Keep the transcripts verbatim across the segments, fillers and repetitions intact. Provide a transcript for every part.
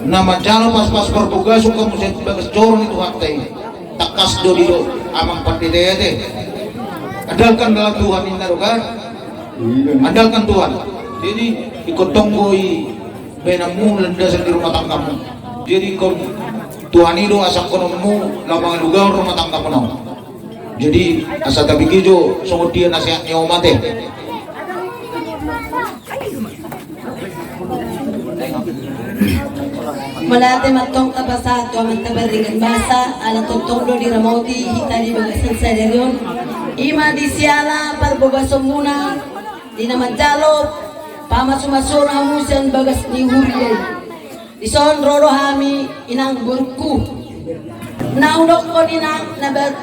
Na manjalo paspas parbagason hamu sian bagas joro ni Tuhanta i. Tangkas do didok amang pandita i ate. Andalkanlah Tuhan, ninna do kan. Andalkan Tuhan. Jadi ingkon tonggo i baenanmu, landasan di rumah tanggamu. Jadi ingkon Tuhan i do asangkononmu laho mangalugahon rumah tanggamu on. Jadi asa tabege jo songon dia nasehat ni oma ate. Mauliate ma antong tapasahat tu Amanta Pardenggan Basa, ala tongtong do diramoti hita di bagasan sadari on. I ma di siala parbagasonmuna, di na manjalo pamasumasuon hamu sian bagas ni huria i. Dison ro do hami, inang borungku. Na hudokkon inang, na bar-,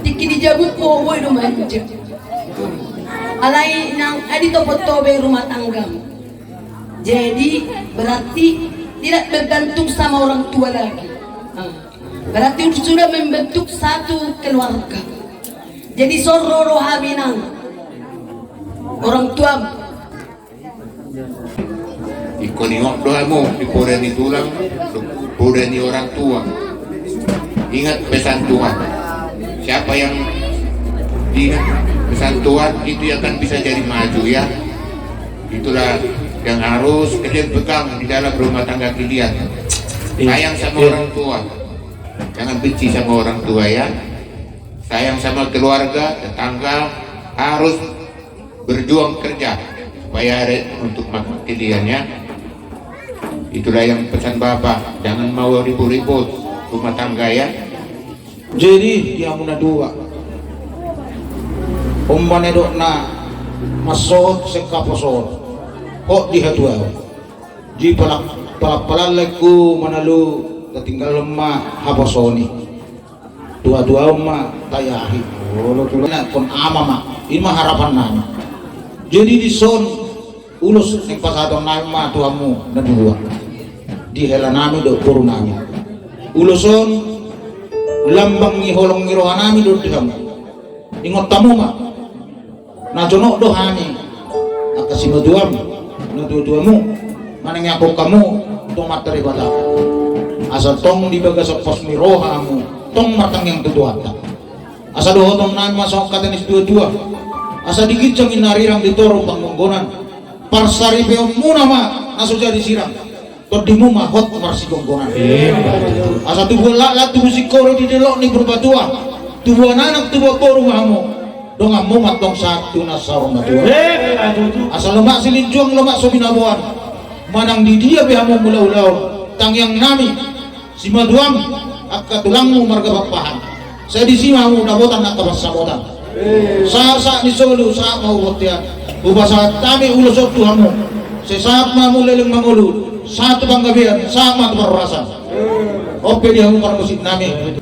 tingki di jabungku boi do manja. Alai inang, adi topot ho be rumah tanggam. Jadi berarti tidak bergantung sama orang tua lagi. Ah. Berarti sudah membentuk satu keluarga. Jadi dison ro do hami, inang, orang tuam. Ingkon ingot do hamu di poda ni tulang, poda ni orang tua. Ingat pesan Tuhan. Siapa yang ingat pesan Tuhan, itu yang akan bisa jadi maju, ya. Itulah yang harus kalian pegang di dalam rumah tangga kalian. Iya. Sayang sama orang tua. Jangan benci sama orang tua, ya. Sayang sama keluarga, tetangga, harus berjuang kerja supaya ada untuk makan kalian, ya. Itulah yang pesan Bapak, jangan mau ribut-ribut rumah tangga, ya. Jadi di hamu na dua, on ma nidokna, mansohot sian haposoon, hot di hatuaon. Di palang-, palang-palang laengku manalu, tatinggalhon ma haposoon i. Tua-tua on ma tayahi. Olo, tua. Nah, ingkon ama ma, i ma harapan nami. Jadi dison ulos naeng pasahaton nami ma tu hamu na dua. Di hela nami dohot boru nami. Ulos on lambang ni holong ni roha nami do di hamu. Ingot hamu ma. Na jonok do hami angka simatuam, na tuatuamu, manangiangkon hamu tu Amanta Debata. Asa tong di bagasan pos ni roha hamu, tong martangiang tu Tuhanta. Asa dohonon nami ma songon hata ni situatua. Asa di ginjang i na rirang, di toru panggonggonan. Parsaripeonmuna ma na so jadi sirang. Tondimu ma hot marsigonggonan. Iya. Asa tubuan laklak, tubu singkoru di dolok ni Purbatua. Tubuan anak, tubuan boru ma hamu. Donganmu ma antong sahat tu na saur matua. Iya, betul. Asa lomak silinjuang, lomak so binaboan. Manang di dia pe hamu mangula ulaon. Tangiang nami, simatuam, angka tulangmu marga Pakpahan. Sai disi ma hamu dapotan angka pansamotan. Sahat-sahat ni solu, sahat ma tu bontean. Hupasahat hami ulos on tu hamu. Sai sahat ma hamu leleng mangolu. Sahat tu panggabean, sahat ma tu parhorasan. On pe di hamu parmusik nami.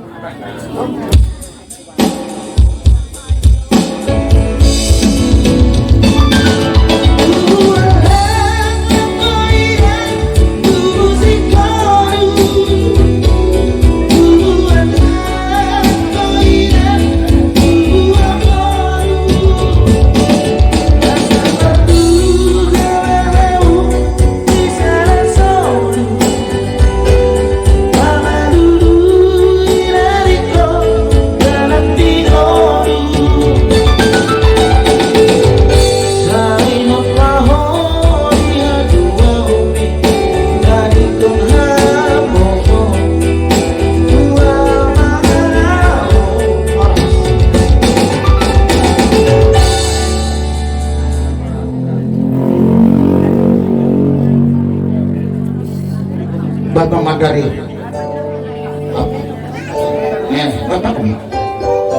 Bapak Mandar i. Eh, Bapak.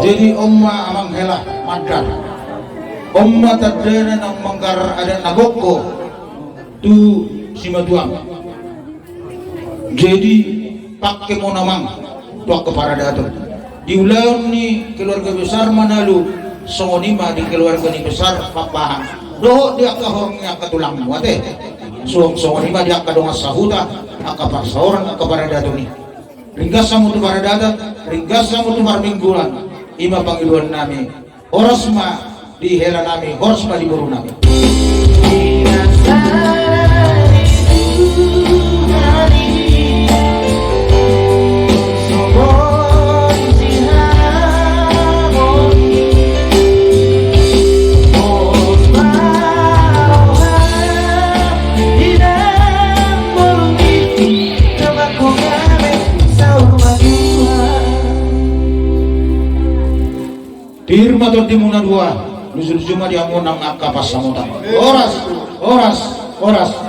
Jadi on ma amang hela Mandar. On ma tandana naung manggarar adat na gogo tu simatuam. Jadi pangke ma on amang tu angka paradaton. Di ulaon ni keluarga besar Manalu, songon i ma di keluarga ni besar Pakpahan. Dohot di angka horong ni angka tulangmu ate. Suang songon i ma di angka dongan sahuta, angka parsaoran, angka paradaton i. Ringgas hamu tu paradaton, ringgas hamu tu parmingguan. I ma pangidoan nami. Horas ma di hela nami, horas ma di boru nami. Pir ma tondimuna dua. Luju-luju ma di hamu nang angka pansamotan. Horas, horas, horas.